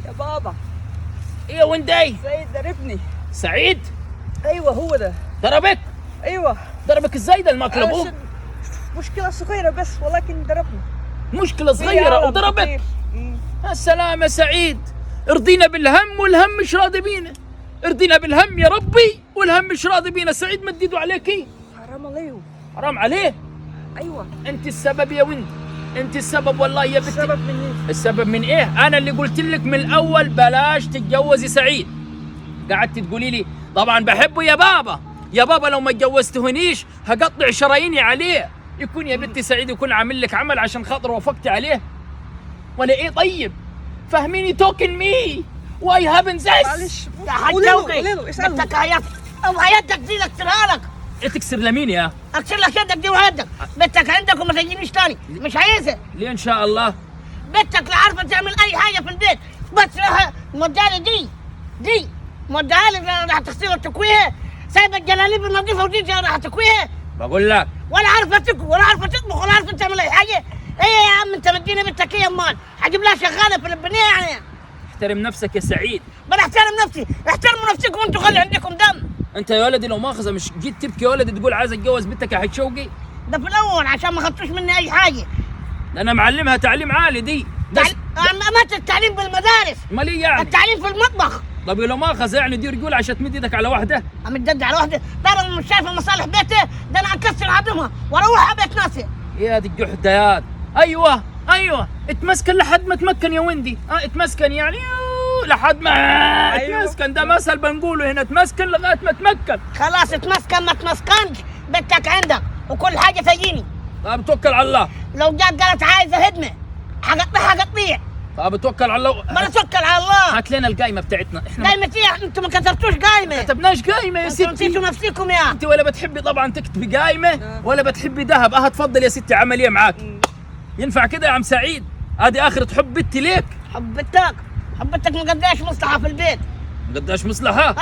يا بابا. ايه يا وندي؟ سعيد ضربني. سعيد؟ ايوه هو ده. ضربك؟ ايوه. ضربك ازاي ده الماكل ابوه؟ عشان مشكلة صغيرة بس، ولكن ضربني. مشكلة صغيرة في وضربك؟ كتير. السلام يا سعيد، ارضينا بالهم والهم مش راضي بينا، ارضينا بالهم يا ربي والهم مش راضي بينا. سعيد مد ايده عليكي؟ حرام عليه. حرام عليه؟ ايوه. انت السبب يا وندي، انت السبب والله يا بنتي. السبب من ايه؟ السبب من ايه؟ انا اللي قلت لك من الاول بلاش تتجوزي سعيد. قعدت تقولي لي طبعا بحبه يا بابا، يا بابا لو ما اتجوزتهنيش هقطع شراييني عليه. يكون يا بنتي سعيد يكون عامل لك عمل عشان خاطر وافقتي عليه ولا ايه؟ طيب فهميني، talking me why happen this. معلش. يا حاج قولي له، شوقي، قولي له، اسأله. بنتك عيطت او يدك دي اكسرها لك. إيه تكسر لمين يا؟ اكسر لك يدك دي ويدك، بنتك عندك وما تجينيش تاني، مش عايزها. ليه ان شاء الله؟ بنتك لا عارفه تعمل اي حاجة في البيت، بس لها موديها لي دي موديها لي راح تغسلها وتكويها، سايبه الجلاليب النظيفة ودي راح تكويها. بقول لك ولا عارفه تكوي ولا عارفه تطبخ ولا عارفه تعمل اي حاجة. ايه يا عم انت مديني بنتك ايه امال؟ هجيب لها شغالة في البنية يعني؟ احترم نفسك يا سعيد. بل احترم نفسي، احترموا نفسكم وانتم خلي عندكم دم. انت يا ولدي لو مؤاخذة مش جيت تبكي يا ولدي تقول عايز اتجوز بنتك يا حاج شوقي؟ ده في الاول عشان ما خدتوش مني اي حاجة. ده انا معلمها تعليم عالي دي. ده مات التعليم بالمدارس. امال ايه يعني؟ التعليم في المطبخ. طب لو مؤاخذة يعني دي رجول عشان تمد ايدك على واحدة؟ امد على واحدة؟ ده انا مش شايفه مصالح بيتي، ده انا اكسر عظمها واروح بيت ناسي. يا دي الجحديات. ايوه ايوه اتمسكن لحد ما تمكن يا وندي. اتمسكن يعني لحد ما أيوة. اتمسكن. ده مثل بنقوله هنا، اتمسكن لغاية ما تمكن. خلاص اتمسكن ما تمسكنش، بنتك عندك وكل حاجة تجيني. طب توكل على الله. لو جت قالت عايزه هدمه حقطيع حقطيع. طب توكل على الله. ما توكل على الله. هات لنا القايمة بتاعتنا احنا. قايمة ايه؟ انتوا ما كتبتوش قايمة. ما كتبناش قايمة يا انتوا ستي. نسيتوا نفسكم يا. انت ولا بتحبي طبعا تكتبي قايمة ولا بتحبي ذهب. اه تفضل يا ستي عملية معاك. ينفع كده يا عم سعيد؟ ادي اخرة حب بنتي ليك. حبتك حبتك ما قداش مصلحة في البيت. قداش مصلحة؟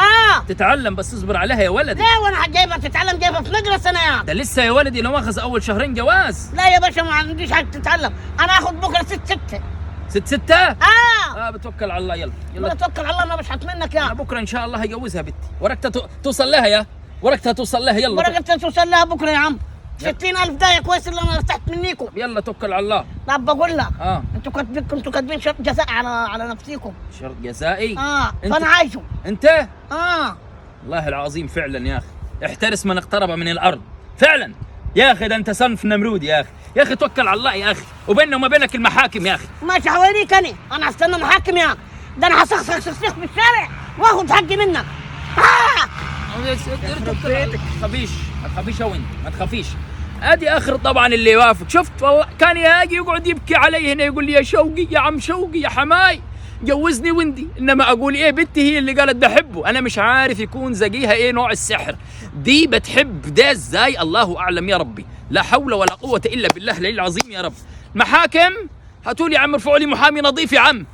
تتعلم بس اصبر عليها يا ولدي. لا وانا جايبها تتعلم، جايبها في مدرسه انا يا. ده لسه يا ولدي لو ماخذ اول شهرين جواز. لا يا باشا ما عنديش حاجة تتعلم، انا اخذ بكره 6 6. 6 6؟ بتوكل على الله. يلا يلا يلا توكل على الله، ما بشحت منك يا. انا بكره ان شاء الله هجوزها بنتي. ورقتها توصل لها يا، ورقتها توصل لها. يلا ورقتها توصل لها بكره يا عم. 60,000 داية كويس اللي انا ارتحت منيكم. يلا توكل على الله. طب بقول لك انتوا كاتبين، كنتوا كاتبين شرط جزائي على نفسيكم. شرط جزائي؟ فانا عايشه. انت؟ والله العظيم فعلا يا اخي احترس من اقترب من الارض فعلا يا اخي. ده انت صنف نمرود يا اخي. يا اخي توكل على الله يا اخي، وبيننا وما بينك المحاكم يا اخي. ماشي حواليك انا هستنى محاكم يا اخي. ده انا هسخسخ سخسخ في الشارع واخد حقي منك. ما تخافيش ما تخافيش يا وين، ما تخافيش. ادي اخر طبعا اللي يوافق. شفت والله كان ياجي يقعد يبكي علي هنا يقول لي يا شوقي يا عم شوقي يا حماي جوزني وندي. انما اقول ايه، بنتي هي اللي قالت بحبه. انا مش عارف يكون زقيها ايه نوع السحر دي، بتحب ده ازاي الله اعلم يا ربي. لا حول ولا قوة الا بالله العلي العظيم يا رب. محاكم هاتوا لي يا عم، ارفعوا لي محامي نظيف يا عم.